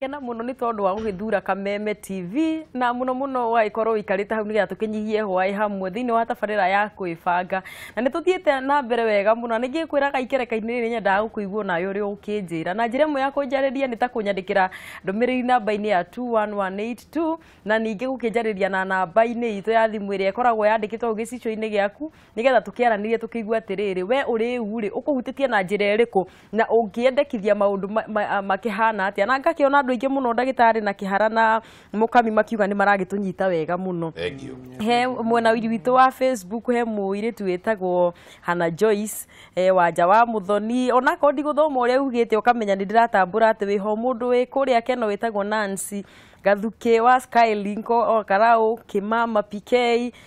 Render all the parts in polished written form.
Kena muno ni tondu wa gugithura Kameme TV na muno muno waikorwo wikarite hau nigetha tukinyihie hwaĩ hamwe thiini wa tabarĩra ya kwĩbanga na nĩ tũthiĩte na mbere wega muno na ningĩ ikereka-inĩ rĩrĩ nyendaga gũkũigua nawe ũrĩa ũkĩnjĩra na njĩra ĩmwe ya kũnjarĩria nĩ ta kũnyandĩkĩra ndũmĩrĩri namba-inĩ ya 21182 na ningĩ gũkĩnjarĩria na namba-inĩ itũ ya thimũ ĩrĩa ĩkoragwo yandĩkĩtwo hau gĩcicio-inĩ gĩaku nĩgetha tũkĩaranĩrie tũkĩigua atĩrĩrĩ we ũrĩu rĩ ũkũhutĩtie na njĩra ĩrĩkũ na ũngĩendekithia maũndũ makĩhana atĩa na ngakĩona andũ aingĩ mũno ndagĩtarĩ na Kĩhara na Mũkami makiuga nĩ maragĩtũnyita wega mũno. Thank you. He mwena witũ wa Facebook he mũirĩtu wĩtagwo Hannah Joyce wanja wa Muthoni onakorwo ndigũthoma ũrĩa ugĩte ũkamenya nĩ ndĩratambũra atĩ wĩho mũndũ wĩ kũrĩa Keno wĩtagwo Nancy Gathuke wa Skylink o Karau Kimama PK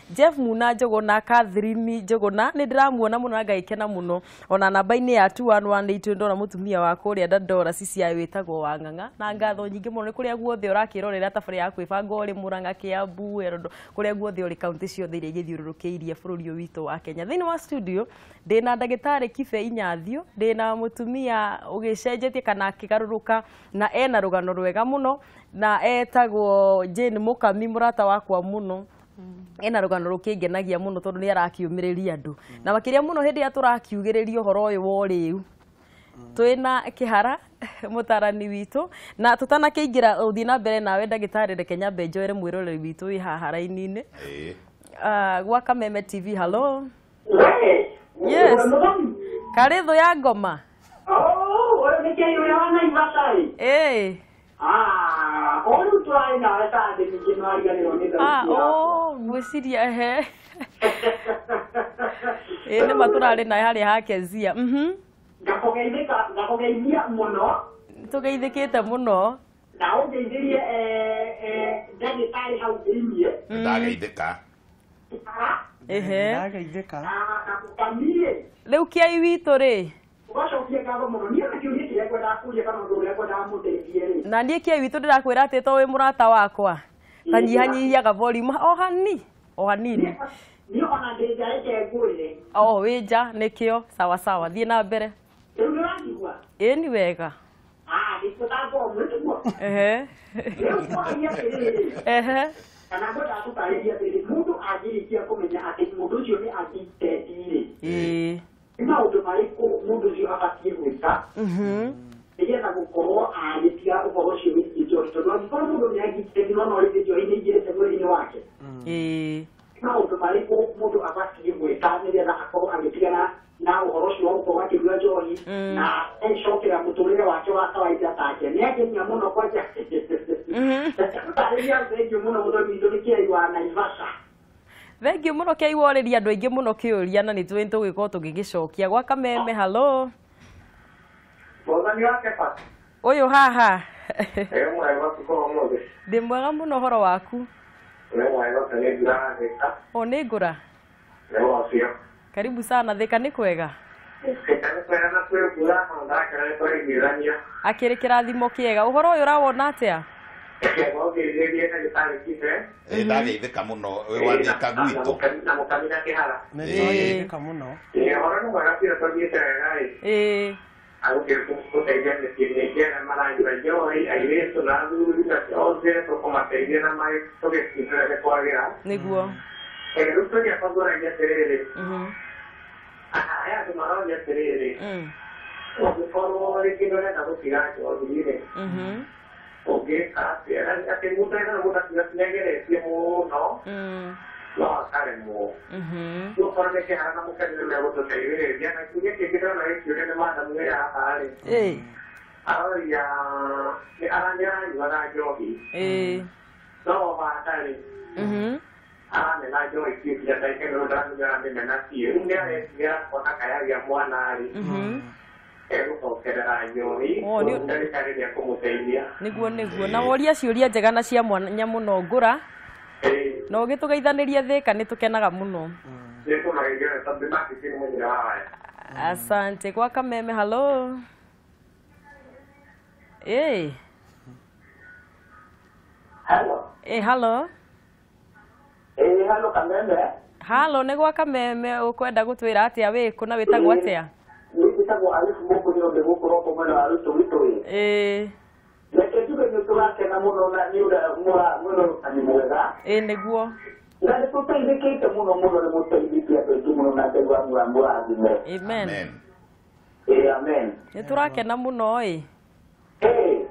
Jeff Muna Njũgũna Catherine Njũgũna nĩ ndĩramuona mũno na ngagĩkena mũno ona namba-inĩ ya 2118 ndona mũtumia wa kũrĩa Dandora CCI wĩtagwo Wang'ang'a na ngatho nyingĩ mũno nĩ kũrĩa guothe ũrakĩrorera tabarĩra ya kwĩbanga ũrĩ Murang'a Kiambu Erondo kũrĩa guothe ũrĩ kaunti ciothe iria igĩthiũrũrũkĩirie bũrũri ũyũ witũ wa Kenya. Thĩinĩ wa studio ndĩna ndagĩtarĩ Kibe Inyathio ndĩna mũtumia ũgĩcenjetie kana akĩgarũrũka na ena rũgano rwega mũno na etagwo Jane Mukami mũrata wakwa mũno ena rũgano rũkĩngenagia mũno tondũ nĩ arakiũmĩrĩria andũ na makĩria mũno hĩndĩ ĩrĩa tũrakiugĩrĩria ũhoro ũyũ wa ũrĩu twĩna Kĩhara mũtarani witũ na tũtanakĩingĩra ũthiĩ na mbere nawe ndagĩtarĩ reke nyambe njoere mwĩroreri witũ wĩ haha raini-inĩ. Gwa Kameme TV hello. Yes. Karĩthũ ya ngoma. Ngwĩciria ehe ĩ nĩma tũrarĩ naye harĩa ha Kezia. Ngakũgeithia mũno. Tũgeithĩkĩte mũno. Na ũngeithĩrie ndagĩtarĩ hau thĩiniĩ. Ndageithĩka. Ehe. Ndageithĩka. Na Mũkami-rĩ. Rĩu kĩai witũ rĩ. Ũgacokia ngatho mũno. Niĩ na kĩũria kĩrĩa ngwendaga kũria kana ũndũ ũrĩa ngwendaga mũndeithie rĩ. Na niĩ kĩai witũ ndĩrakwĩra atĩ to wĩ mũrata wakwa. Ta nyihanyihiaga volume o hani o hanini. Niĩ ona ndĩ nja reke ngwĩre. O wĩ nja nĩkĩo sawa sawa thiĩ na mbere. Rĩu nĩũranjigua? Ĩĩ ni wega. Ndĩkũtamba ũmwe tiguo? Ehe. Rĩu kwaria atĩrĩrĩ. Ehe. Kana ngwendaga gũtarĩria atĩrĩrĩ mũndũ angĩrĩkia kũmenya atĩ mũndũ ũcio nĩ addicted rĩ. Ĩĩ. Nĩ maũndũ marĩkũ mũndũ ũcio abatiĩ gwĩka nĩgetha gũkorwo agĩtiga ũhoro ũcio wĩgiĩ njohi tondũ angĩkorwo mũndũ nĩ addicted no no rĩngĩ njohi nĩ ĩingĩrĩte mwĩrĩ-inĩ wake. Ĩĩ. Nĩ maũndũ marĩkũ mũndũ abatiĩ gwĩka nĩgetha akorwo agĩtigana na ũhoro ũcio wa gũkorwo akĩnyua njohi na ecokera mũtũrĩre wake wa kawaida take nĩ angenia mũno kwanja. Gũtarĩria thengiũ mũno mũthoni witũ nĩ Kĩai wa Naivasha. Thengiũ mũno Kĩai worĩria andũ aingĩ mũno kĩũria na nĩ tũĩ tũgĩkorwo tũgĩgĩcokia. Gwa Kameme hello. Mwathani wa Kefa. Ũyũ haha. Ĩ mwega waku ũmũthĩ. Ndĩ mwega mũno ũhoro waku. Nĩ mwega nĩ ngura Thĩka. O nĩ ngũra. Nĩ wacio. Karibu sana Thĩka nĩ kwega. Thĩka nĩ kwega na kwĩ mbura na ndakena nĩ tũraiguithania. Akĩrĩ kĩrathimo kĩega. Ũhoro ũyũ ũrawona atĩa? Ĩ ndageithĩka mũno wĩ wa Thĩka gwitũ. Na Mũkami na Kĩhara. Nĩ twageithĩka mũno. Ĩ ũhoro nĩ mwega biũ tũthiĩte wega ĩ. Ĩ. Agũkĩgũteithia mĩciĩ mĩingĩ arĩa maranyua njohi airĩtu na athuri na othe tũkũmateithia na tũgĩcindĩra nĩ kwagĩra. Nĩguo. Rĩu tũrĩa twagũragia atĩrĩrĩ. Aya andũ maroria atĩrĩrĩ. Ũngĩkorwo rĩngĩ ndũrenda gũtiga njohi rĩ. Ũngĩka atĩa? Atĩ mũndũ ena mũndũ akiuga nĩageretie mũno no akaremwo. Rĩu okorwo nĩ Kĩhara na Mũkami nĩ megũtũteithĩrĩria na kĩũria kĩngĩ ndĩrona gĩkĩũria nĩ madamu wĩ haha rĩ. Aroria nĩ aranyuaga njohi. No hatarĩ. Aramena njohi biũ nginya ndagĩka ĩno ndaramenya aramĩmena biũ. Rĩu nĩ aretigĩra kuona kayagĩa mwana rĩ. Egũcokerera njohi. Ndagĩtarĩ nĩ ekũmũteithia. Nĩguo nĩguo na woria ciũria njega na cia mwanya mũno ngũra. Na ũgĩtũgeithanĩria Thĩka nĩ tũkenaga mũno. Asante. Gwa Kameme hello. Ĩ. Hello. Ĩ hello. Ĩ hello Kameme. Hello nĩ gwa Kameme ũkwenda gũtwĩra atĩa wĩkũ na wĩtagwo atĩa? Nĩ njĩtagwo Alifu Mũkũnyũ ndĩ gũkũ Roko mwena wa Rũtũ witũ ĩ. Ĩ. Reke njuge nĩ Tũrakena mũno na nĩ ũrutani mwega. Ĩĩ nĩguo. Na nĩ tũteithĩkĩte mũno mũno, nĩ mũteithĩtie andũ aingĩ mũno na Ngai wa mũrathime. Amen. Ĩĩ amen. Nĩ tũrakena mũno ĩ.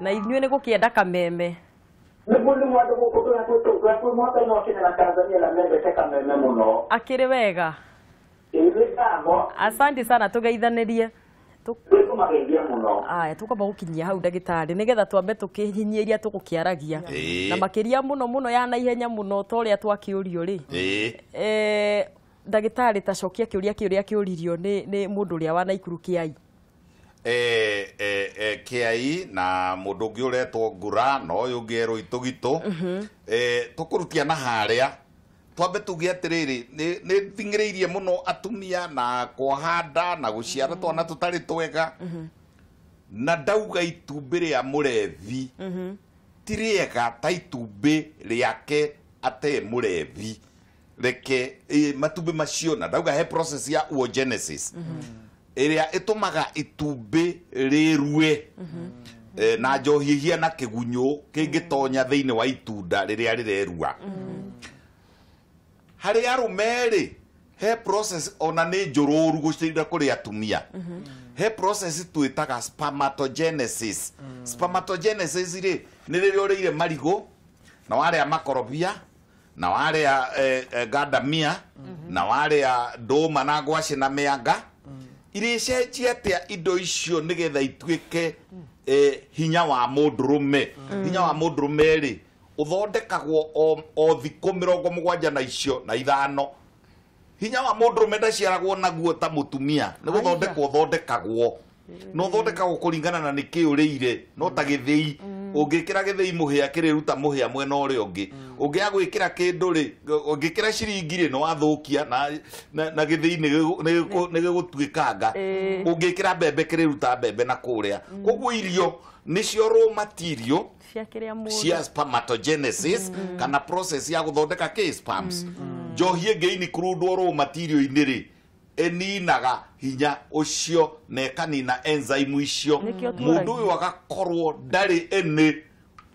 Na inyuĩ nĩ gũkĩenda kameme. Nĩguo nĩguo andũ gũkũ tũratwĩ mwaka-inĩ wa Kenya na Tanzania na mendete kameme mũno. Akĩrĩ wega. Ĩĩ nĩ ngatho. Asante sana, tũgeithanĩrie. Tũkũmageithia mũno. Aya, tũkwamba gũkinyia hau ndagĩtarĩ nĩgetha twambe tũkĩhinyie iria tũgũkĩaragia. Na makĩria mũno mũno ya naihenya mũno ta ũrĩa twakĩũrio rĩ. Ndagĩtarĩ ta cokia kĩũria kĩũrĩa kĩũririo nĩ mũndũ ũrĩa wa Naikuru Kĩai. Kĩai na mũndũ ũngĩ ũretwo Ngura na ũyũ ũngĩ erwo Itũgitũ. Tũkũrutia na harĩa twambe tuge atĩrĩrĩ, nĩ thing'ĩrĩirie mũno atumia na kuoha nda na gũciara twana tũtarĩ twega. Na ndauga itumbĩ rĩa mũrebi ti rĩega ta itumbĩ rĩake ate mũrebi. Reke matumbĩ macio, na ndauga he process ya oogenesis ĩrĩa ĩtũmaga itumbĩ rĩrue na njohi ihiana kĩgunyũ kĩngĩtonya thĩinĩ wa itunda rĩrĩa rĩrerua. Harĩ arũme rĩ, he process ona nĩ njũrũru gũcinda kũrĩ atumia. He process twĩtaga spermatogenesis. Spermatogenesis rĩ, nĩ rĩrĩa ũrĩire marigũ na warĩa makorobia na warĩa ngandamia na warĩa ndũma na ngwacĩ na mĩanga, irĩcenjia atĩa indo icio nĩgetha ituĩke hinya wa mũndũrũme. Hinya wa mũndũrũme rĩ, ũthondekagwo o thikũ 75 na icio na ithano. Hinya wa mũndũrũme ndaciaragwo naguo ta mũtumia, nĩ gũthondekwo ũthondekagwo. Na ũthondekagwo kũringana na nĩkĩ ũrĩire, no ta gĩthĩi. Ũngĩkĩra gĩthĩi mũhĩa kĩrĩruta mũhĩa mwena ũrĩa ũngĩ. Ũngĩaga gwĩkĩra kĩndũ rĩ, ũngĩkĩra ciringi rĩ, nĩ wathũkia na gĩthĩi nĩ gĩgũtuĩkanga. Ũngĩkĩra mbembe kĩrĩruta mbembe na kũrĩa. Koguo irio nĩcio raw material cia spermatogenesis kana process ya gũthondeka kĩ sperms. Njohi ĩngĩ include raw material-inĩ rĩ, ĩninaga hinya ũcio na ĩkanina enzyme icio. Mũndũ ũyũ agakorwo ndarĩ ĩnĩ,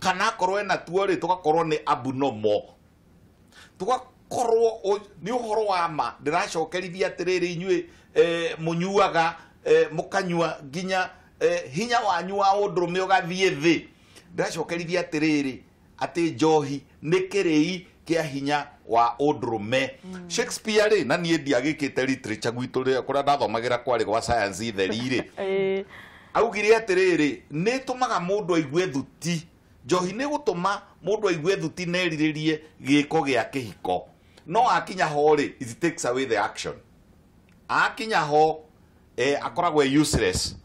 kana akorwo ena tuo rĩ, tũgakorwo nĩ abnormal. Tũgakorwo nĩ ũhoro wa ma. Ndĩracokerithia atĩrĩrĩ, inyuĩ mũnyuaga mũkanyua nginya hinya wanyu wa ũndũrũme ũgathiĩ thĩ. Ndĩracokerithia atĩrĩrĩ atĩ njohi nĩ kĩrĩi kĩa hinya wa ũndũrũme. Shakespeare rĩ, na niĩ ndiagĩkĩte literature gwitũ rĩ, kũrĩa ndathomagĩra kwarĩ gwa science theri rĩ, augire atĩrĩrĩ, nĩ ĩtũmaga mũndũ aigue thuti. Njohi nĩ gũtũma mũndũ aigue thuti na erirĩrie gĩko gĩa kĩhiko. No akinya ho rĩ, it takes away the action. Akinya ho akoragwo e useless.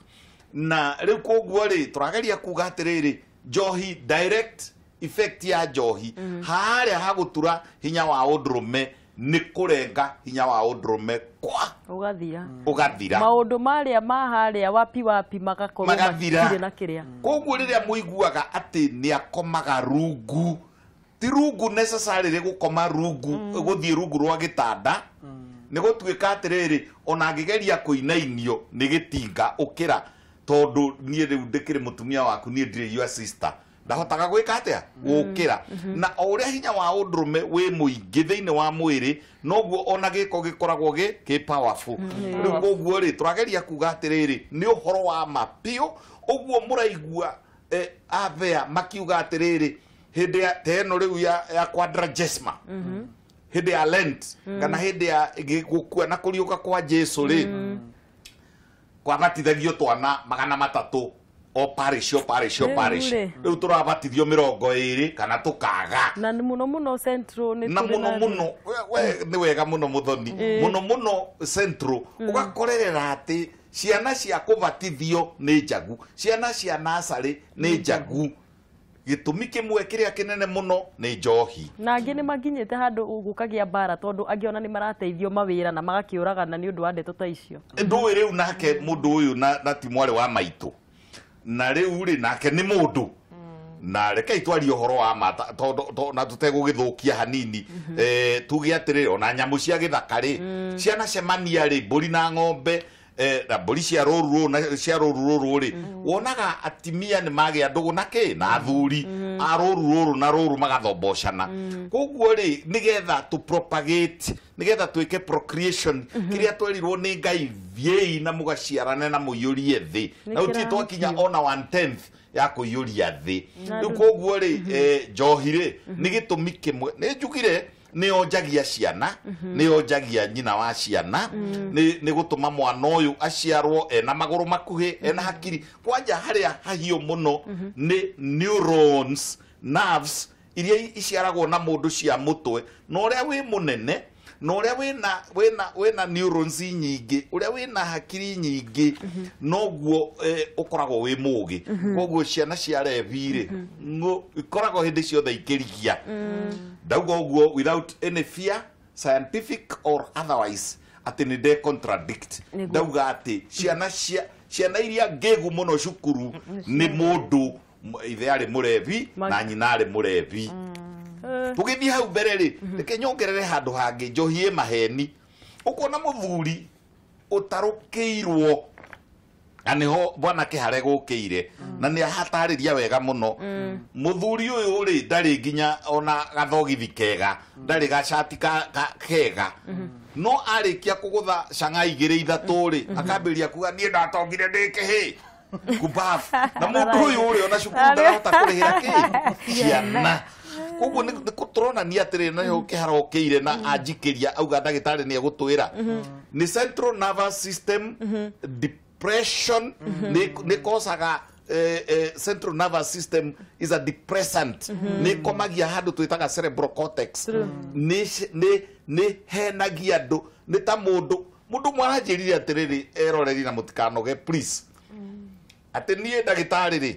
Na rĩu koguo rĩ, tũrageria kuga atĩrĩrĩ, njohi direct effect ya njohi harĩa hagũtura hinya wa ũndũrũme nĩ kũrenga hinya wa ũndũrũme kwa ũgathira. Ũgathira. Maũndũ marĩa ma harĩa wapi wapi magakorwo matirĩ na kĩrĩa. Koguo rĩrĩa mũiguaga atĩ nĩ akomaga rungu, ti rungu necessarily gũkoma rungu, gũthiĩ rungu rwa gĩtanda, nĩ gũtuĩka atĩrĩrĩ, ona angĩgeria kũinainio nĩ gĩtinga ũkĩra, tondũ niĩ rĩu ndĩkĩrĩ mũtumia waku, niĩ ndirĩ your sister. Ndahotaga gwĩka atĩa? Gũkĩra. Na o ũrĩa hinya wa ũndũrũme wĩ mũingĩ thĩinĩ wa mwĩrĩ, noguo ona gĩko gĩkoragwo gĩ powerful. Rĩu koguo rĩ, tũrageria kuga atĩrĩrĩ, nĩ ũhoro wa ma biũ. Ũguo mũraigua avea makiuga atĩrĩrĩ, hĩndĩ ya ta ĩno rĩu ya quadragesima, hĩndĩ ya Lent, kana hĩndĩ ya gũkua na kũriũka kwa Jesũ rĩ, kwabatithagio twana 300 o parish, o parish, o parish. Rĩu tũrabatithio 20 kana tũkaga. Na mũno mũno central nĩ na mũno mũno we nĩ wega mũno mũthoni. Mũno mũno central ũgakorerera atĩ ciana cia kũbatithio nĩ njagu, ciana cia nursery nĩ njagu. Gĩtũmi kĩmwe kĩrĩa kĩnene mũno nĩ njohi. Na angĩ nĩ makinyĩte handũ gũkagĩa mbara, tondũ angĩ ona nĩ marateithio mawĩra na magakĩũragana nĩ ũndũ wa ndeto ta icio. Ndũĩ rĩu nake mũndũ ũyũ na ti mwarĩ wa maitũ, na rĩu rĩ nake nĩ mũndũ. Na rekei twarie ũhoro wa ma tondũ na tũtegũgĩthũkia hanini. Tuge atĩrĩrĩ, ona nyamũ cia gĩthaka rĩ, ciana cemania rĩ, mbũri na ng'ombe, na mbũri cia rũru rũrũ na cia rũru rũrũ rĩ, wonaga atimia nĩ magĩa ndũgũ na kĩ na athuri a rũru rũrũ na rũru magathombocana. Koguo rĩ, nĩgetha tũ propagate, nĩgetha twĩke procreation kĩrĩa twerirwo nĩ Ngai, thiĩi na mũgaciarane na mũiyũrie thĩ, na gũtirĩ twakinya ona 1/10 ya kũiyũria thĩ. Rĩu koguo rĩ, njohi rĩ nĩ gĩtũmi kĩmwe nĩ njugire nĩ yonjagia ciana, nĩ yonjagia nyina wa ciana, nĩ gũtũma mwana ũyũ aciarwo ena magũrũ makuhĩ, ena hakiri kwanja harĩa hahiũ mũno nĩ neurons, nerves iria iciaragwo na mũndũ cia mũtwe, na ũrĩa wĩ mũnene na ũrĩa wĩna neurons nyingĩ, ũrĩa wĩna hakiri nyingĩ, noguo ũkoragwo wĩ mũgĩ. Koguo ciana cia rebi rĩ, ikoragwo hĩndĩ ciothe ikĩrigia. Ndauga ũguo without any fear, scientific or otherwise, atĩ nĩ nde contradict. Ndauga atĩ ciana iria ngĩgu mũno cukuru nĩ mũndũ ithe arĩ mũrebi na nyina arĩ mũrebi. Tũgĩthiĩ hau mbere rĩ, reke nyongerere handũ hangĩ njohi ĩ maheni. Ũkuona mũthuri ũtarũkĩirwo, na nĩho bwana Kĩhare gũkĩire, na nĩ ahatarĩria wega mũno. Mũthuri ũyũ rĩ, ndarĩ nginya ona gathogithi kega, ndarĩ gacati kega, no arĩkia kũgũtha cang'a igĩrĩ ithatũ rĩ, akambĩrĩria kuga niĩ ndatongire ndĩ kĩhĩ kubafu. Na mũndũ ũyũ rĩ, ona cukuru ndarahota kũrĩhĩra kĩ ciana. Koguo nĩ tũronania atĩrĩ, na nĩho Kĩhara okĩire na anjikĩria auga ndagĩtarĩ nĩ egũtwĩra nĩ central nervous system depression, nĩ kosaga central nervous system is a depressant, nĩ komagia handũ twĩtaga cerebral cortex, nĩ henagia andũ. Nĩ ta mũndũ mwaranjĩrire atĩrĩrĩ, eroreri na mũtikanoge please, atĩ niĩ ndagĩtarĩ rĩ,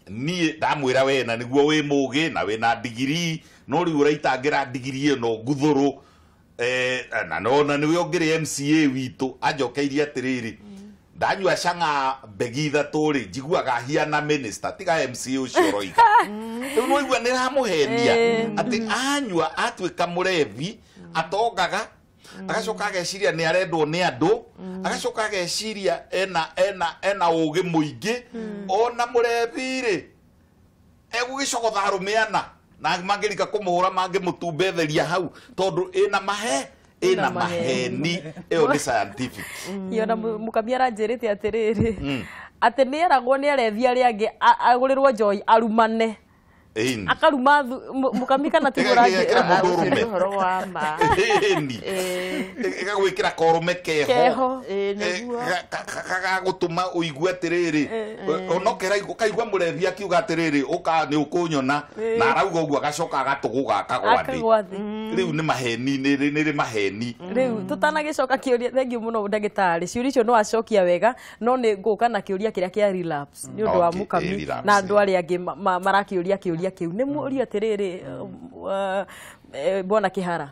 niĩ ndamwĩra we na nĩguo wĩ mũgĩ na wĩna ndigiri, no rĩu ũraitangĩra ndigiri ĩno nguthũrũ, na nona nĩwe ũngĩrĩ MCA witũ. Anjokeirie atĩrĩrĩ, ndanyua cang'a mbegi ithatũ rĩ, njiguaga hiana minister, tiga MCA ũcio ũroiga. Rĩu nĩwaigua nĩ ramũhenia atĩ anyua atuĩka mũrebi, atongaga, agacoka ageciria nĩ arendwo nĩ andũ, agacoka ageciria ena ũgĩ mũingĩ. Ona mũrebi rĩ, egũgĩcogotha arũme ana na mangĩrika kũmũhũra mangĩmũtumbetheria hau, tondũ ĩna mahe ĩna maheni. Ĩyo nĩ scientific. Yona mũkamia aranjĩrĩte atĩrĩrĩ, atĩ nĩ eragwo nĩ arebi arĩa angĩ agũrĩrwo njohi arumane, akaruma mũkami kana ti mũrangĩ mũndũ ũrũme wa ma ĩgagwĩkĩra korũme keho gagũtũma ũigue atĩrĩrĩ, onokera ũkaigua mũrebi akiuga atĩrĩrĩ, ũka nĩ ũkũnyona, na arauga ũguo agacoka agatũgũga akagwa thĩ. Rĩu nĩ maheni, nĩ maheni. Rĩu tũtanagĩcoka kĩũria, thengiũ mũno ndagĩtarĩ, ciũria icio no acokia wega, no nĩ ngũka na kĩũria kĩrĩa kĩa relapse nĩ ũndũ wa mũkami na andũ arĩa angĩ marakĩũria kĩũria kĩu. Nĩ mũũria atĩrĩrĩ, bwana Kĩhara,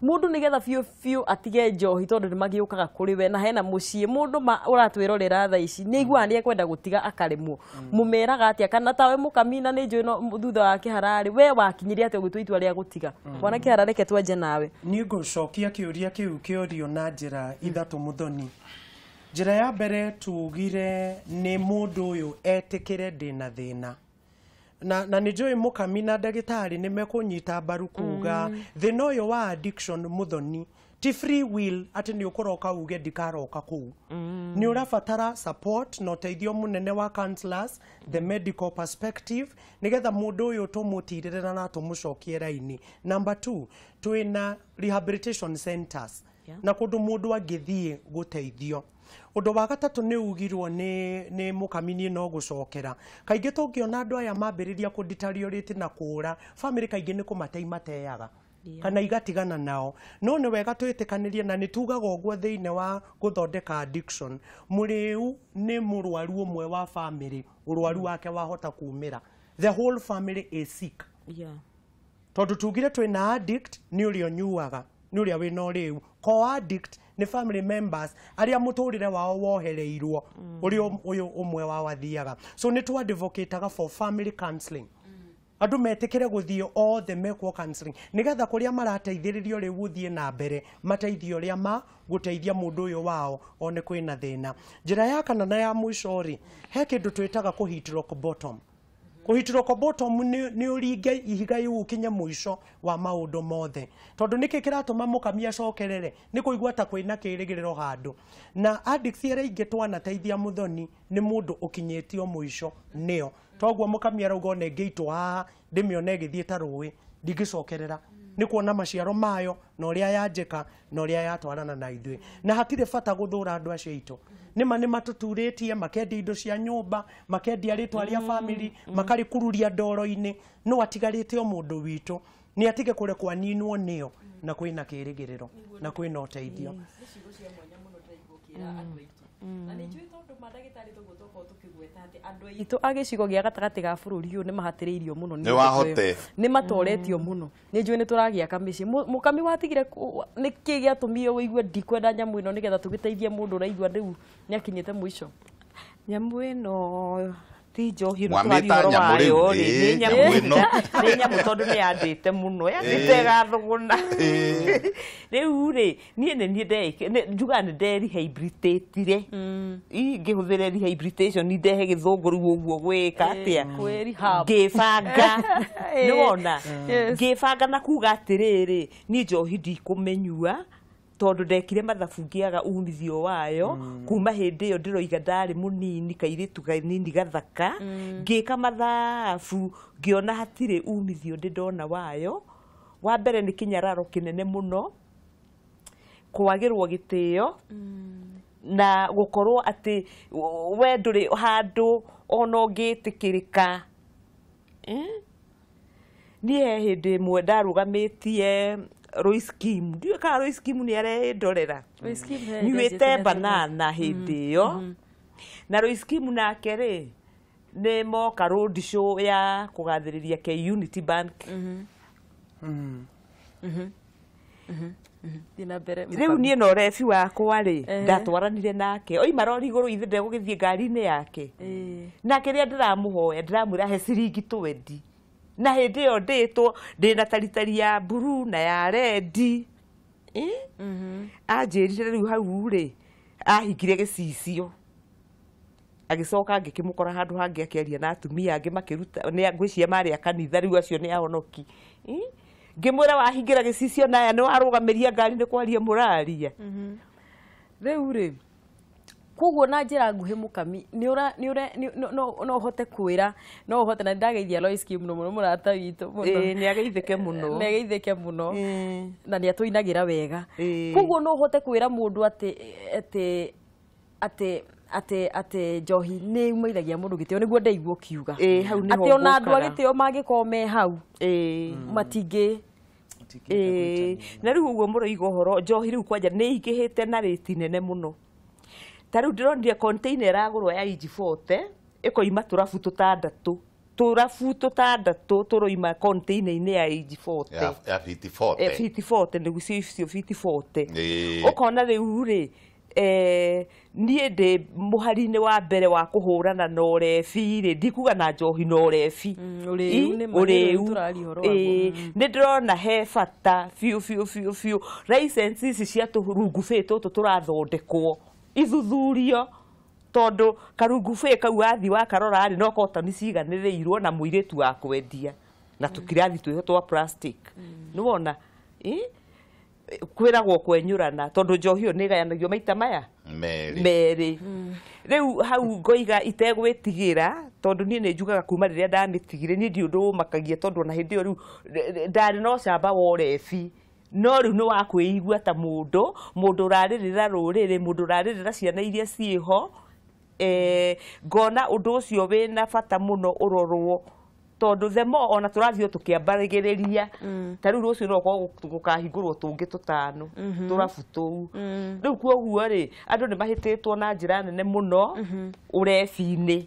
mũndũ nĩgetha biũ biũ atige njohi, tondũ nĩ magĩũkaga kũrĩ we na hena mũciĩ, mũndũ ũratwĩrorera thaa ici nĩ aiguaga nĩ ekwenda gũtiga akaremwo, mũmeraga atĩa? Kana tawe mũkami, na nĩ njũĩ no thutha wa Kĩhara rĩ, we wakinyirie atĩa ũgĩtua itua rĩa gũtiga? Bwana Kĩhara, reke twenje nawe. Niĩ ngũcokia kĩũria kĩu kĩorio na njĩra ithatũ mũthoni. Njĩra ya mbere tugire nĩ mũndũ ũyũ etĩkĩre ndĩna thĩna, na nĩ njũĩ mũkami na ndagĩtarĩ nĩ mekũnyita mbaru kuga thĩna ũyũ wa addiction mũthoni ti free will atĩ nĩ ũkũroka uge ndikaroka kũu. Nĩ ũrabatara support na ũteithio mũnene wa counselors, the medical perspective, nĩgetha mũndũ ũyũ tũmũtirĩre na tũmũcokie raini. Number 2, twĩna rehabilitation centers na kũndũ mũndũ angĩthiĩ gũteithio. Ũndũ wa gatatũ nĩ ugirwo nĩ mũkami, niĩ no gũcokera. Kaingĩ tũngĩona andũ aya mambĩrĩria kũ deteriorate na kũũra, family kaingĩ nĩ kũmate imateaga kana igatigana nao. No nĩ wega twĩtĩkanĩrie, na nĩ tugaga ũguo thĩinĩ wa gũthondeka addiction, mũrĩu nĩ mũrwaru ũmwe wa family, ũrwaru wake wahota kumĩra. The whole family is sick. Tondũ tugire twĩna addict nĩ ũrĩa ũnyuaga, nĩ ũrĩa wĩna ũrĩu. Co-addict nĩ family members arĩa mũtũrĩre wao wohereirwo, ũrĩa ũyũ ũmwe wao athiaga. So nĩ tũ advocate for family counseling. Andũ metĩkĩre gũthiĩ othe mekwo counseling nĩgetha kũrĩa marateithĩrĩrio rĩu gũthiĩ na mbere mateithio ũrĩa ma gũteithia mũndũ ũyũ wao one kwĩna thĩna. Njĩra ya kana na ya mũico rĩ, he kĩndũ twĩtaga kũ hit rock bottom. Kũ hit rock bottom nĩ ũringe ihiga rĩu ũkinye mũico wa maũndũ mothe, tondũ nĩkĩ kĩratũma mũkami acokerere nĩ kũigua ta kwĩna kĩrĩgĩrĩro handũ. Na addicts arĩa aingĩ twanateithia Muthoni nĩ mũndũ ũkinyĩtio mũico nĩo, toguo mũkami arauga ona ĩngĩitwo haha ndĩmĩone ĩgĩthiĩ ta rũĩ ndingĩcokerera, nĩ kuona maciaro mayo na ũrĩa yanjĩka na ũrĩa yatwarana na ithuĩ. Na hatirĩ bata gũthũra andũ acio aitũ, nĩma nĩ matũturĩtie, makendia indo cia nyũmba, makendia rĩtwa rĩa family, makarĩkururia ndoro-inĩ, no atigarĩte o mũndũ witũ nĩ atige kũrekwo aninwo nĩo, na kwĩna kĩrĩgĩrĩro na kwĩna ũteithio. Na nĩ njũĩ tondũ mandagĩtarĩ toguo tũkorwo tũkĩgweta atĩ andũ aitũ a gĩcigo gĩa gatagatĩ ga bũrũri ũyũ nĩ mahatĩrĩirio mũno nĩ Nĩ wahote. nĩ matoretio mũno. Nĩ njũĩ nĩ tũragĩaka mĩciĩ. Mũkami watigire nĩ kĩ gĩatũmire ũigue ndikwenda nyamũ ĩno nĩgetha tũgĩteithie mũndũ ũraigua rĩu nĩ akinyĩte mũico? Nyamũ ĩno ti njohi ĩno Mwamĩta tũraria ũhoro nyamũ rĩu, wayo rĩ, ĩĩ, nĩ nyamũ nyamũ ĩno. Nĩ nyamũ tondũ nĩ yandĩte mũno, yandĩte ĩgathũgũna. Rĩu rĩ, niĩ nĩ niĩ njugaga nĩ nderehabilitatire. Ingĩhũthĩra rehabilitation ndehe gĩthũngũ rĩu ũguo gwĩka atĩa? Kwĩ rehab. Ngĩbanga. Nĩ wona? Yes. Ngĩbanga na kuga atĩrĩrĩ, niĩ njohi ndikũmĩnyua tondũ ndekire mathabu ngĩaga umithio wayo. Kuma hĩndĩ ĩyo ndĩroiga ndarĩ mũnini, kairĩtu kanini gathaka, ngĩka mathabu ngĩona hatirĩ umithio ndĩ ndona wayo. Wa mbere nĩ kĩnyararo kĩnene mũno, kwagĩrwo gĩtĩo, na gũkorwo atĩ we ndũrĩ handũ ona ũngĩtĩkĩrĩka. Niĩ he hĩndĩ ĩmwe ndarũgamĩtie Royce Kim, ndiũĩ kana Royce Kim nĩ arendorera. Royce Kim he Nyuĩte njanjĩte banana hĩndĩ ĩyo, na Royce Kim nake rĩ nĩ moka road show ya kũgathĩrĩria K Unity Bank. Thiĩ na mbere. Rĩu niĩ na ũrebi wakwa rĩ, Ehe. ndatwaranire nake oima rori igũrũ, ithe ndegũgĩthiĩ ngari-inĩ yake, na kĩrĩa ndĩramũhoya ndĩramwĩra he ciringi 20, na hĩndĩ ĩyo ndĩtwo ndĩna taritari ya mburu na ya rendi. Anjĩrire rĩu hau rĩ ahingire gĩcicio, agĩcoka ngĩkĩmũkora handũ hangĩ akĩaria na atumia angĩ makĩruta nĩ ngwĩciria marĩ a kanitha, rĩu acio nĩ ahonoki. Ngĩmwĩra wahingĩra gĩcicio naya nĩ warũgamĩria ngari nĩ kwaria mũraria. Rĩu rĩ, koguo na njĩra nguhĩ mũkami nĩ ũra nĩ ũre no ũhote kwĩra, no ũhote, na nĩndageithia Lois Kim mũno mũno, mũrata witũ mũno. Ĩĩ, nĩ ageithĩke mũno. Nĩ ageithĩke mũno na nĩ atũinagĩra wega. Ĩĩ. Koguo no ũhote kwĩra mũndũ atĩ atĩ atĩ atĩ atĩ njohi nĩ yumaithagia mũndũ gĩtĩo, nĩguo ndaigua ũkiuga. Ĩĩ, hau nĩho Atĩ ona andũ a ngũkaga. gĩtĩo mangĩkorwo me hau matingĩ. Ĩĩ, na rĩu ũguo mũroiga ũhoro njohi rĩu kwanja nĩ ingĩhĩte na rĩti nene mũno. Ta rĩu ndĩronire container ĩragũrwo ya inji 40 ĩkoima tũrabu tũtandatũ, tũrabu tũtandatũ tũroima container-inĩ ya inji 40. Ya fiti 40. Fiti 40 nĩguo cio fiti 40. Ĩĩ. Ũkona rĩu rĩ, niĩ ndĩ mũhari-inĩ wa mbere wa kũhũrana na ũrebi rĩ, ndikuga na njohi na ũrebi. Ũrĩu nĩ ma, ũrĩu. nĩ tũraria ũhoro waguo. Ĩĩ, nĩ ndĩrona he bata biũ biũ biũ biũ license ici cia tũrungubĩ tũtũ tũrathondekwo ithuthurio, tondũ karungubĩ kau wathiĩ wakarora rĩ, no kotoni ciganĩrĩirwo na mũirĩtu wa kwendia na tũkirathi twĩho twa plastic, nĩ wona? Ĩ? Kwĩragwo kwenyũrana tondũ njohi ĩyo nĩ ĩgayanagio maita maya merĩ. Merĩ. Rĩu hau ngoiga itegwĩtigĩra, tondũ niĩ nĩ njugaga kuma rĩrĩa ndamĩtigire niĩ ndi ũndũ ũmakagia, tondũ ona hĩndĩ ĩyo rĩu ndarĩ na ũcamba wa ũrebi, no rĩu nĩ wa kwĩigua ta mũndũ mũndũ ũrarĩrĩra rũrĩrĩ, mũndũ ũrarĩrĩra ciana iria ciĩho. Ngona ũndũ ũcio wĩna bata mũno ũrorwo, tondũ the more ona tũrathiĩ o tũkĩambaragĩrĩria, ta rĩu rũciũ no gũkorwo gũkahingũrwo tũngĩ tũtano tũrabu tũu. Rĩu kuoguo rĩ, andũ nĩ mahĩtĩtwo na njĩra nene mũno ũrebi-inĩ.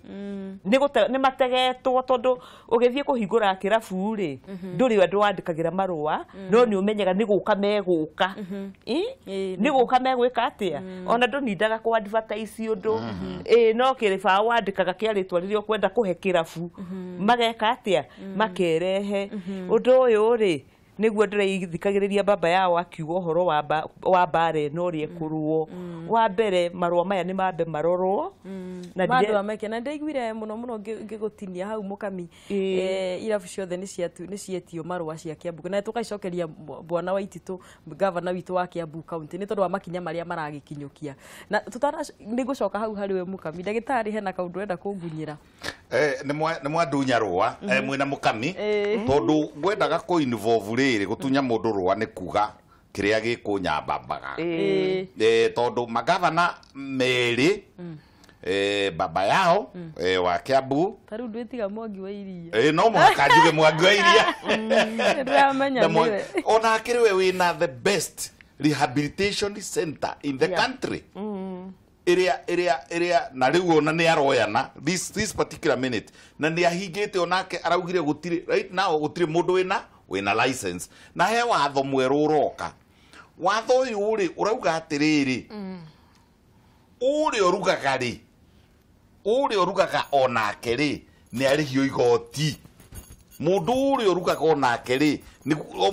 Nĩ mategetwo, tondũ ũgĩthiĩ kũhingũra kĩrabu rĩ, ndũrĩ andũ wandĩkagĩra marũa, no nĩ ũmenyaga nĩ gũka megũka. Ĩ? Ĩĩ, Nĩ gũka megwĩka atĩa, ona ndũnindaga kũ advertise ũndũ. Ĩ, no kĩrĩbaũ wandĩkaga kĩa rĩtwa rĩrĩa ũkwenda kũhe kĩrabu, mageka atia makerehe undu uyu ri niguo ndĩraithikagĩrĩria baba yao akiuga ũhoro wa mbara ĩno ũrĩa ĩkũrũo. Wa mbere marũa maya nĩ mambe marorwo na mandũ ameke na ndĩiguire mũno mũno ngĩgũtinia hau mũkami irabu ciothe nĩ cietio marũa cia Kiambu na tũgacokeria bwana wa Waititu gavana witũ wa Kiambu county nĩ tondũ wa makinya marĩa maragĩkinyũkia na tutana nĩngũcoka hau harĩ we mũkami ndagĩtarĩ hena kaũndũ ũrenda kũngunyĩra. Nĩ mwandunya rũa mwĩna mũkami tondũ ngwendaga kũ involve rĩrĩ gũtunya mũndũ rũa nĩ kuga kĩrĩa gĩkũnyambambaga tondũ magavana merĩ baba yao wa Kiambu ta rĩu ndwĩtiga Mwangi wa Iria no mũhaka njuge Mwangi wa Iria ndĩramenya nĩwe ona akĩrĩ we wĩna the best rehabilitation center in the country ĩrĩa na rĩu ona nĩ aroyana this particular minute na nĩ ahingĩte onake araugire gũtirĩ right now gũtirĩ mũndũ wĩna license na he watho mwerũ ũroka. Watho ũyũ rĩ ũrauga atĩrĩrĩ ũrĩa ũrugaga rĩ ũrĩa ũrugaga onake rĩ nĩ arĩhio igoti. Mũndũ ũrĩa ũrugaga onake rĩ o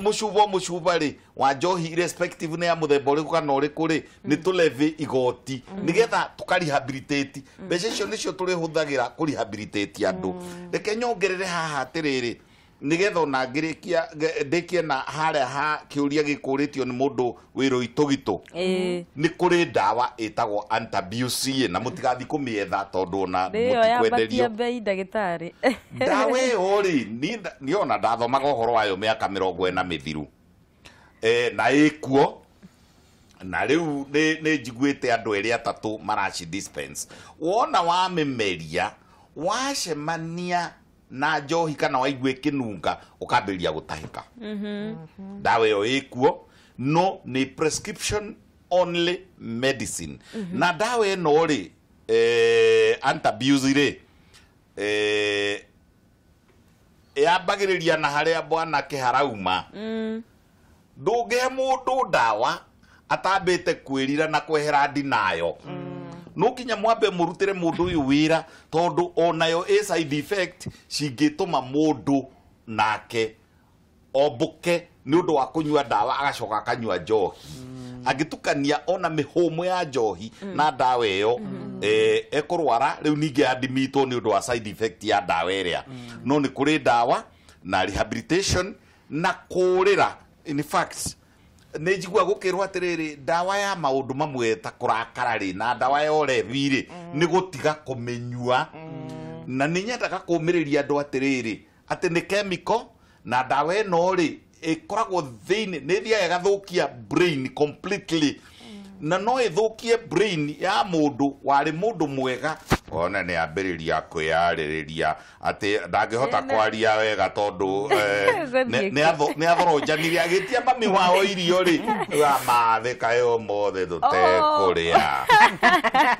mũcuba rĩ wa njohi irrespective nĩ ya mũthemba ũrĩkũ kana ũrĩkũ rĩ nĩ tũlevy igoti nĩgetha tũkarehabilitate mbeca icio nĩcio tũrĩhũthagĩra kũrehabilitate andũ. Reke nyongerere haha atĩrĩrĩ nĩgetha ona ngĩrĩkia ndĩkie na harĩa ha kĩũria gĩkũrĩtio nĩ mũndũ wĩ Rũitũgitũ nĩ kũrĩ ndawa ĩtagwo Antabuse na mũtigathiĩ kũmĩetha tondũ ona mũtikwenderio bei ndagĩtarĩ. Ndawa ĩyo rĩ niĩ ona ndathomaga ũhoro wayo mĩaka 40 mĩthiru na ĩkuo na rĩu nĩ njiguĩte andũ erĩ atatũ maraci dispense. Wona wamĩmeria wacemania na njohi kana waigua ĩkĩnunga ũkambĩrĩria gũtahĩka. Ndawa ĩyo ĩkuo no nĩ prescription only medicine. Na ndawa ĩno rĩ Antabuse rĩ yambagĩrĩria na harĩa bwana Kĩharauma. Ndũngĩhe mũndũ ndawa atambĩte kwĩrira na kwehera ndinayo. No kinya mwambe mũrutĩre mũndũ ũyũ wĩra tondũ onayo ĩ side effect cingĩtũma mũndũ nake ombũke nĩ ũndũ wa kũnyua ndawa agacoka akanyua njohi. Angĩtukania ona mĩhũmũ ya njohi na ndawa ĩyo ekũrwara rĩu ningĩ andimitwo nĩ ũndũ wa side effect ya ndawa ĩrĩa. No nĩ kũrĩ ndawa na rehabilitation na kũrĩra. In fact nĩ njiguaga gũkĩrwo atĩrĩrĩ ndawa ya maũndũ mamwe ta kũrakara rĩ na ndawa ya ũrevi rĩ nĩ gũtiga kũmĩnyua. Na nĩ nyendaga kũũmĩrĩria andũ atĩrĩrĩ atĩ nĩ chemical na ndawa ĩno rĩ ĩkoragwo thĩinĩ nĩ ĩthiaga ĩgathũkia brain completely na no ĩthũkie brain ya mũndũ warĩ mũndũ mwega ona nĩ ambĩrĩria kwĩyarĩrĩria atĩ ndangĩhota kwaria wega tondũ nĩ athoronjanire agĩtia mami wao irio rĩ mathĩ kaĩ ũmũthĩ tũtekũrĩa.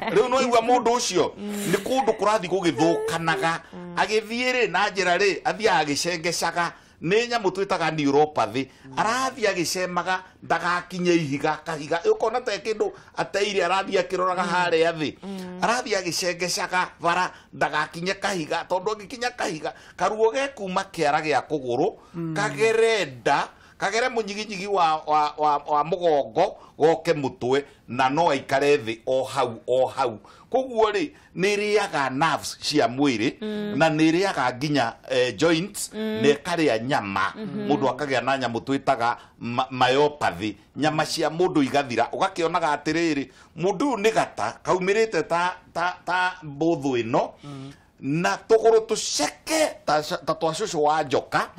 Rĩu no igua mũndũ ũcio nĩ kũndũ kũrathiĩ gũgĩthũkanaga agĩthiĩ rĩ na njĩra rĩ athiaga agĩcengecaga nĩ nyamũ twĩtaga neuropathy arathiĩ agĩcemaga ndagakinye ihiga kahiga ũkona ta kĩndũ ateire arathiĩ akĩroraga harĩa thĩ arathiĩ agĩcengecaga bara ndagakinye kahiga tondũ angĩkinya kahiga karuo gekuma kĩara gĩa kũgũrũ kagere nda kagere mũnyiginyigi wa mũgongo goke mũtwe na no aikare thĩ o hau o hau. Koguo rĩ nĩ ĩrĩaga nerves cia mwĩrĩ na nĩ ĩrĩaga nginya joints na ĩkarĩa nyama mũndũ akagĩa na nyamũ twĩtaga myopathy nyama cia mũndũ igathira ũgakĩonaga atĩrĩrĩ mũndũ ũyũ nĩ gata kaumĩrĩte ta mbũthũ ĩno na tũgũrũ tũceke ta twa cũcũ wa njoka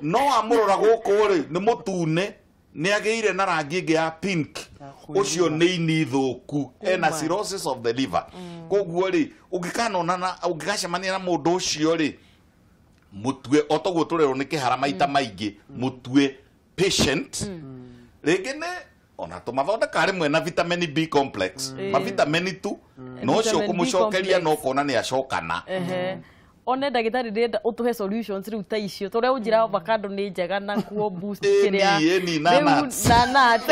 no amũrora gũkũ rĩ nĩ mũtune nĩ agĩire na rangi ĩngĩ ya pink ũcio nĩ ini thũku ena cirrhosis of the liver. Koguo rĩ ũngĩkanonana ũngĩgacemania na mũndũ ũcio rĩ mũtue o toguo tũrerwo nĩ kĩhara maita maingĩ mũtue patient rĩngĩ nĩ ona tũmathondeka rĩmwe na vitamin B complex ma vitamin tu no ũcio kũmũcokeria no kona nĩ acokana. One ndagĩtarĩ ndĩrenda ũtũhe solutions rĩu ta icio tũrĩa ũnjĩra avocado nĩ njega na kuo boost kĩrĩa Ĩni, na Rĩu- nuts. na nuts.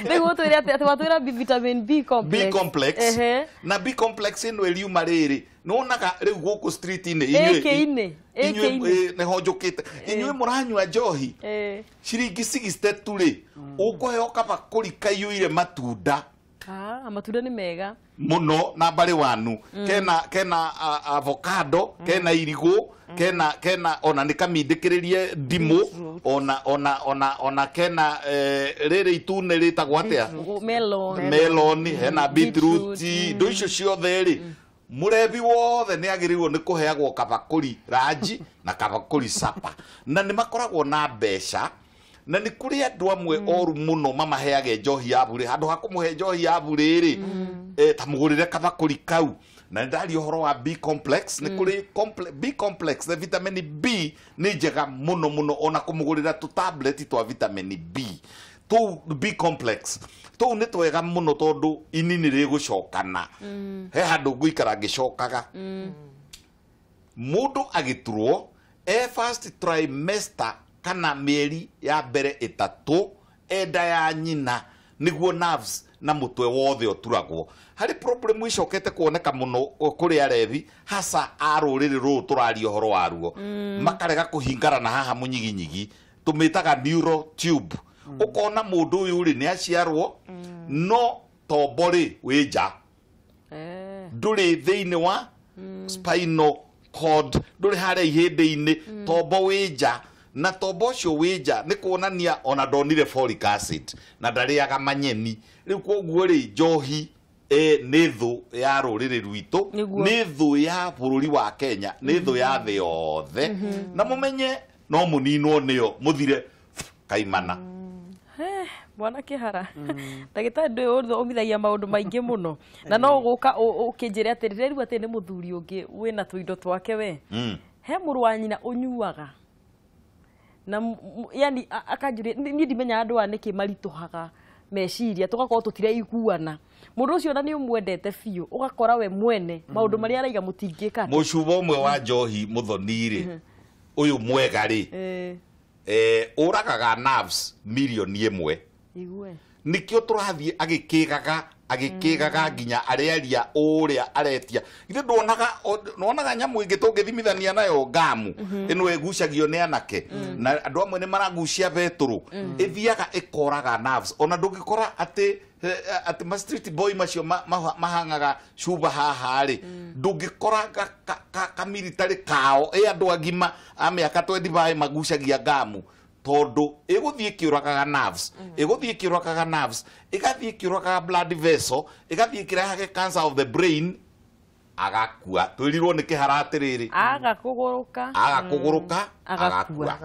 Rĩu ũtwĩre atĩ watwĩra vitamin B complex. B complex. Ehe. Na B complex ĩno ĩriuma rĩrĩ, nĩwonaga rĩu gũkũ street-inĩ Ĩkĩ-inĩ, inyuĩ ĩkĩ-inĩ. nĩho njũkĩte, inyuĩ mũranyua njohi ciringi 60 tu rĩ, ũkũheo kabakũri kaiyũire matunda. Ah, matunda nĩ mega mũno na mbarĩ wanu. Kena avocado, kena irigũ, kena ona nĩ kamindĩkĩrĩrie ndimũ, ona kena rĩrĩ itune rĩtagwo atĩa? Melon. Melon, hena beetroot, Beetroot, indo icio ciothe rĩ, mũrebi wothe nĩ agĩrĩirwo nĩ kũheagwo kabakũri ranji na kabakũri sapa, na nĩ makoragwo na mbeca. Na nĩ kũrĩ andũ amwe oru mũno mamaheage njohi ya burĩ, handũ ha kũmũhe njohi ya burĩ rĩ, ta mũgũrĩre kabakũri kau. Na nĩ ndaria ũhoro wa B complex, nĩ kũrĩ B complex na vitamin B nĩ njega mũno mũno, ona kũmũgũrĩra tũ tablet twa vitamin B tũu, B complex tũu nĩ twega mũno, tondũ ini nĩ rĩgũcokana, he handũ ngũikara ngĩcokaga. Mũndũ agĩturwo e first trimester kana mĩeri ya mbere 3 enda ya nyina, nĩguo nerves na mũtwe wothe ũturagwo. Harĩ problem icokete kuoneka mũno kũrĩ arebi, hasa a rũrĩrĩ rũrũ tũraria ũhoro waruo, makarega kũhingara na haha mũnyiginyigi, tũmĩtaga neural tube. Ũkona mũndũ ũyũ rĩ nĩ aciarwo, no tombo rĩ wĩ nja, ndũrĩ thĩinĩ wa spinal cord, ndũrĩ harĩa ihĩndĩ-inĩ, tombo wĩ nja. Na tombo ũcio wĩ nja nĩ kuonania ona ndonire folic acid na ndarĩaga manyeni. Rĩu koguo rĩ, njohi nĩ thũ ya rũrĩrĩ rwitũ, nĩ thũ ya bũrũri wa Kenya, nĩ thũ ya thĩ yothe, na mũmenye no mũninwo nĩyo mũthire kaimana. Bwana Kĩhara, ndagĩtarĩ ndũĩ ũmithagia maũndũ maingĩ mũno, na no gũka ũkĩnjĩre atĩrĩ rĩu atĩ nĩ mũthuri ũngĩ wĩna tũindo twake we. He mũrũ wa nyina ũnyuaga na yani akanjũria, niĩ ndimenya andũ aya nĩkĩ maritũhaga meciria, tũgakorwo tũtiraiguana. Mũndũ ũcio ona nĩ ũmwendete biũ, ũgakora we mwene maũndũ marĩa araiga mũtingĩka. Mũcuba ũmwe wa njohi mũthoni rĩ, ũyũ mwega rĩ, ũragaga nerves mirioni 1. Nĩkĩo tũrathiĩ agĩkĩgaga nginya arearia ũrĩa aretia. Ithe nduonaga nyamũ ĩngĩ tũngĩthimithania nayo ngamu ĩno ĩgucagio nĩ anake, na andũ amwe nĩ maragucia betũrũ, ĩthiaga ĩkoraga nerves. Ona ndũngĩkora atĩ ma street boy macio mahangaga cuba haha rĩ, ndũngĩkora kamilitary kao ĩ andũ agima a mĩaka 25 magucagia ngamu, tondũ ĩgũthiĩ ĩkĩũragaga nerves, ĩgũthiĩ ĩkĩũragaga nerves, ĩgathiĩ ĩkĩũragaga blood vessel, ĩgathiĩ ĩkĩrehage cancer of the brain, agakua. Twĩrirwo nĩ Kĩhara atĩrĩrĩ, aga kũgũrũka, aga kũgũrũka, agakua.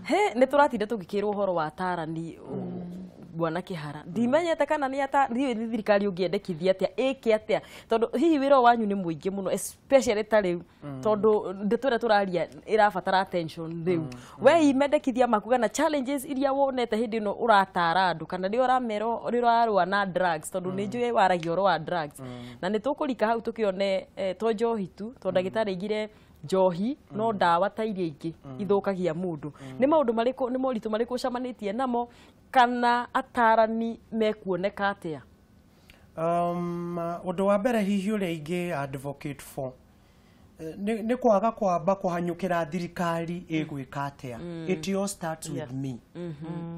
He nĩ tũratinda tũgĩkĩrwo ũhoro wa tarani Bwana Kĩhara, ndimenyete kana nĩ ata ndiũĩ nĩ thirikari ũngĩendekithia atĩa ĩke atĩa, tondũ hihi wĩra wanyu nĩ mũingĩ mũno, especially ta rĩu, tondũ ndeto ĩrĩa tũraria ĩrabatara attention rĩu. We imendekithia maku kana challenges iria wonete hĩndĩ ĩno ũratara andũ, kana rĩrĩa ũramera rĩrĩa ũrarũa na drugs, tondũ nĩ njũĩ waragia ũhoro wa drugs, na nĩ tũkũrika hau tũkĩone to njohi tu, tondũ ndagĩtarĩ aigire njohi no ndawa ta iria ingĩ ithũkagia mũndũ. Nĩ maũndũ marĩkũ, nĩ moritũ marĩkũ ũcemanĩtie namo, kana atarani mekuoneka atĩa? Ũndũ wa mbere hihi ũrĩa ingĩ advocate for nĩ kwaga kwamba kũhanyũkĩra thirikari ĩgwĩka atĩa. It all starts with me.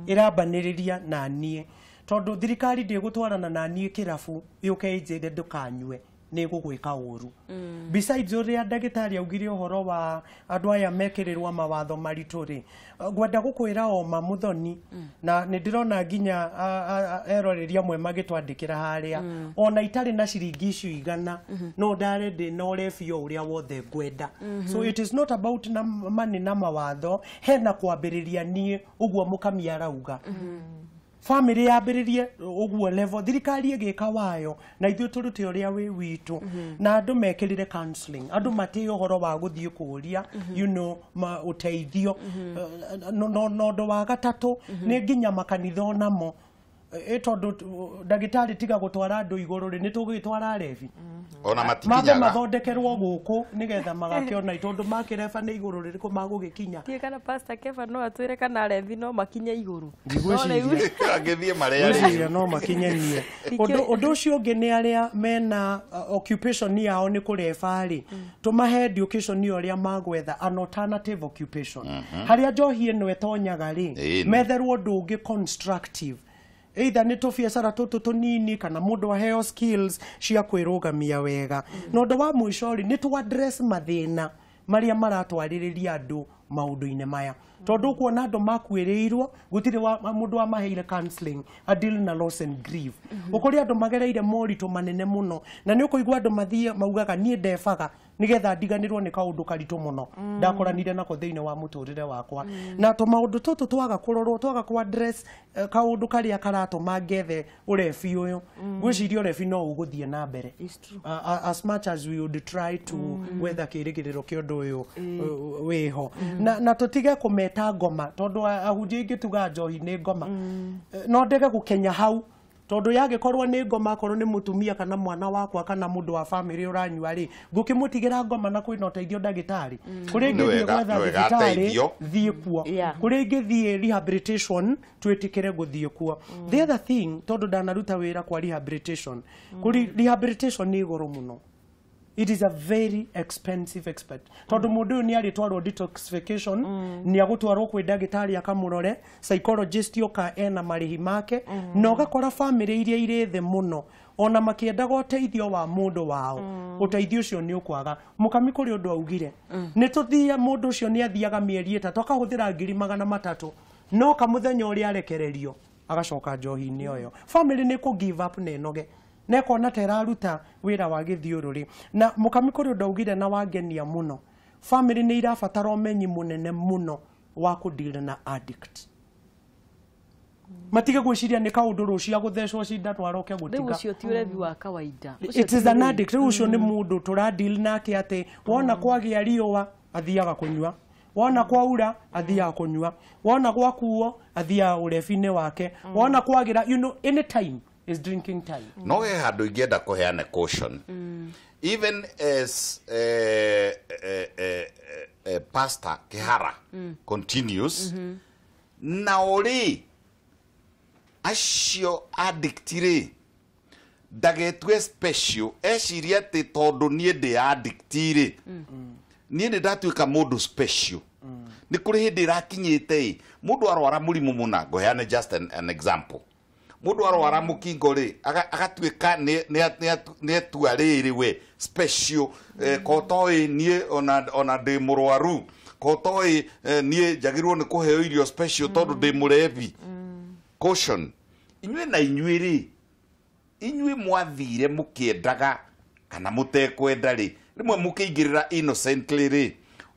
Ĩrambanĩrĩria na niĩ, tondũ thirikari ndĩgũtwarana na niĩ kĩrabu yũke ĩnjĩre ndũkanyue, nĩ ĩgũgwĩka ũru. Besides ũrĩa ndagĩtarĩ augire ũhoro wa andũ aya mekĩrĩrwo mawatho maritũ rĩ, ngwenda gũkwĩra o ma mũthoni, na nĩ ndĩrona nginya eroreri amwe magĩtwandĩkĩra harĩa, ona itarĩ na ciringi icio 100 no ndare ndĩ na ũrebi o ũrĩa wothe ngwenda. So it is not about na money na mawatho, hena kwambĩrĩria niĩ ũguo mũkamia arauga. Family yambĩrĩrie ũguo level, thirikari ĩgĩka wayo na ithuĩ tũrute ũrĩa wĩ witũ, na andũ mekĩrĩre counseling, andũ matĩe ũhoro wa gũthiĩ kũũria you know ũteithio. Na ũndũ wa gatatũ nĩ nginya makanitha onamo Tondu ndagĩtarĩ tiga gũtwara andũ igũrũ rĩ, nĩ tũgũgĩtwara arebi ona mambe matikinyaga mathondekerwo gũkũ nĩgetha magakĩona tondũ makĩreba nĩ igũrũ rĩrĩkũ magũgĩkinya. Ndiũĩ kana Pastor Kefa no atwĩre kana arebi no makinye igũrũ. Ndigwĩciria. No rĩu- angĩthiĩ marĩa rĩ Ngwĩciria no makinyanie. Ũndũ ũcio ũngĩ nĩ arĩa mena occupation yao nĩ kũreba rĩ, tũmahe education ya ũrĩa magwetha an alternative occupation harĩa njohi ĩno ĩtonyaga rĩ, Ĩni. metherwo ũndũ ũngĩ constructive, either nĩ tũbiacara tũtũ tũnini kana mũndũ aheo skills cia kwĩrũgamia wega. Na ũndũ wa mũico rĩ, nĩ tũ address mathĩna marĩa maratwarĩrĩria andũ maũndũ-inĩ maya, tondũ ũkuona andũ makuĩrĩirwo gũtirĩ mũndũ wamaheire counseling a deal na loss and grief. Ũkũrĩ andũ magereire moritũ manene mũno, na nĩ ũkũigua andũ mathiĩ maugaga niĩ ndebaga nĩgetha ndiganĩrwo nĩ kaũndũ karitũ mũno ndakoranire nako thĩinĩ wa mũtũrĩre wakwa. Na tũmaũndũ tũtũ twaga kũrorwo, twaga kũ address kaũndũ karĩa karatũma ngethe ũrebi ũyũ, ngwĩciria ũrebi no ũgũthiĩ na mbere. As much as we would try to gwetha kĩrĩgĩrĩro kĩa ũndũ ũyũ wĩho, na tũtige kũmeta ngoma, tondũ ahunjia aingĩ tugaga njohi nĩ ngoma. No ndege gũkenya hau, tondũ yagĩkorwo nĩ ngoma, akorwo nĩ mũtumia kana mwana wakwa kana mũndũ wa famĩlĩ ũranyua rĩ, ngũkĩmũtigĩra ngoma na kwĩna ũteithio ndagĩtarĩ kũrĩa Nĩ ingĩthiĩ wega- gwetha nĩ wega thibitarĩ ateithio. thiĩ kuo, kũrĩa ingĩthiĩ rehabilitation twĩtĩkĩre gũthiĩ kuo. The other thing, tondũ ndanaruta wĩra kwa rehabilitation, kũrĩ rehabilitation nĩ goro mũno. It is a very expensive expert, tondũ mũndũ ũyũ nĩ arĩtwarwo detoxification, nĩ agũtwarwo kwĩ ndagĩtarĩ akamũrore, psychologist oka ena marĩhi make, na ũgakora famĩlĩ iria irĩ thĩ mũno ona makĩendaga ũteithio wa mũndũ wao, ũteithio ũcio nĩ ũkwaga. Mũkami kũrĩ ũndũ augire nĩ tũthia mũndũ ũcio nĩ athiaga mĩeri 3 akahũthĩra 300,000, no kamũthenya ũrĩa arekererio agacoka njohi-inĩ ũyũ. Famĩlĩ nĩ kũ give up na ĩnoge na ĩkona ta ĩraruta wĩra wa gĩthiũrũrĩ. Na mũkami kũrĩ ũndũ augire na wangenia mũno, famĩlĩ nĩ irabatara ũmenyi mũnene mũno wa kũdeal na addict, matige gwĩciria nĩ kaũndũ rũcio agũthecwo cindano aroke Rĩu gũtiga. ũcio ti ũrebi wa kawaida. Ũcio It ti is an ũrebi. addict. Rĩu ũcio nĩ mũndũ tũradeal nake atĩ wona kwagĩa riũa athiaga kũnyua, wona kwaura athiaga kũnyua, wona gwakuo athiaga ũrebi-inĩ wake, wona kwagĩra, anytime is drinking time. No he handũ ingĩenda kũheana caution, even as Pastor Kihara continues nao rĩ, acio addict rĩ, ndagetue special eciria atĩ tondũ niĩ ndĩ addict rĩ, niĩ nĩ ndatuĩka mũndũ special. Nĩ kũrĩ hĩndĩ ĩrakinyĩte ĩ mũndũ arwara mũrimũ mũna, ngũheane just an example, mũndũ arwara mũkingo rĩ, agatuĩka nĩ etua rĩrĩ we special, kotoĩ niĩ ona ndĩ mũrwaru, kotoĩ niĩ njagĩrĩirwo nĩ kũheo irio special tondũ ndĩ mũrebi. Caution, inyuĩ na inyuĩ rĩ, inyuĩ mwathire mũkĩendaga kana mũtekwenda rĩ, rĩmwe mũkĩingĩrĩra innocently rĩ,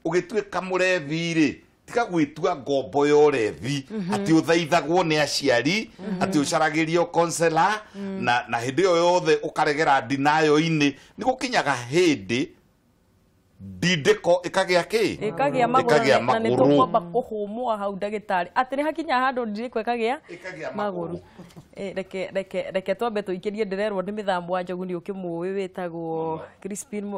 ũgĩtuĩka mũrebi rĩ, tiga gwĩtua ngombo ya ũrebi atĩ ũthaithagwo nĩ aciari, atĩ ũcaragĩrio counselor, na hĩndĩ ĩyo yothe ũkaregera ndinayo-inĩ. Nĩ gũkinyaga hĩndĩ ndindĩko ĩkagĩa kĩ? Ĩkagĩa magũrũ. Ĩkagĩa Na nĩ magũrũ. tũkwamba kũhũmũa hau ndagĩtarĩ atĩ nĩ hakinya handũ ndirĩko ĩkagĩa Ĩkagĩa magũrũ. magũrũ. Reke twambe tũikĩrie, ndĩrerwo nĩ mĩthambo wa njogu nĩ ũkĩmũĩ wĩtagwo Crispin,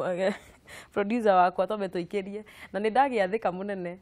producer wakwa, twambe tũikĩrie na nĩ ndagĩathĩka mũnene.